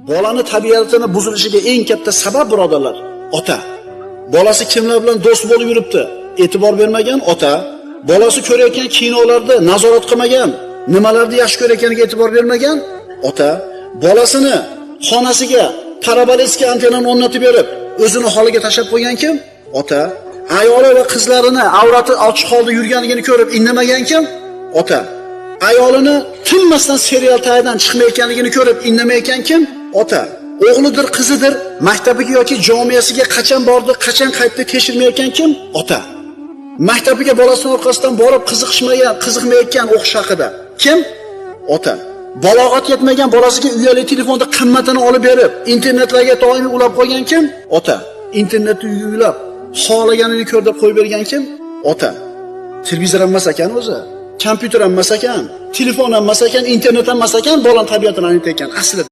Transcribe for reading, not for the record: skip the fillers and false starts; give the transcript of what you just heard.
Bolani tabiatini buzilishiga eng katta sabab birodarlar, ota. Bolasi kimlar bilan do'st bo'lib yuribdi, e'tibor bermagan ota. Bolasi ko'rayotgan kinolarda nazorat qilmagan, nimalarni yaxshi ko'rayotganiga e'tibor bermagan ota. Bolasini xonasiga parabolический antennani o'rnatib berib, o'zini holiga tashlab qo'ygan kim? Ota. Ayoli va qizlarini avrati ochiq holda yurganligini ko'rib indamagan kim? Ota. Ayolini tinmasdan serial tagidan chiqmayotganligini ko'rib indamayotgan kim? Ota. O'g'lidir, qizidir maktabiga yoki jomiyasiga qachon bordi, qachon qaytdi tekshirmayotgan kim? Ota. Maktabiga bolasining orqasidan borib qiziqishmagan, qiziqmayotgan o'qish haqida kim? Ota. Balog'at yetmagan bolasiga uyali telefonda qimmatini olib berib, internetlarga doimiy ulab qo'ygan kim? Ota. Internetni uyga ulab, xohlaganini ko'r deb qo'yib bergan kim? Ota. Televizor ham emas ekan o'zi, kompyuter ham emas ekan, telefon ham emas ekan, internet ham emas ekan, bolani tabiatini anitayotgan aslida.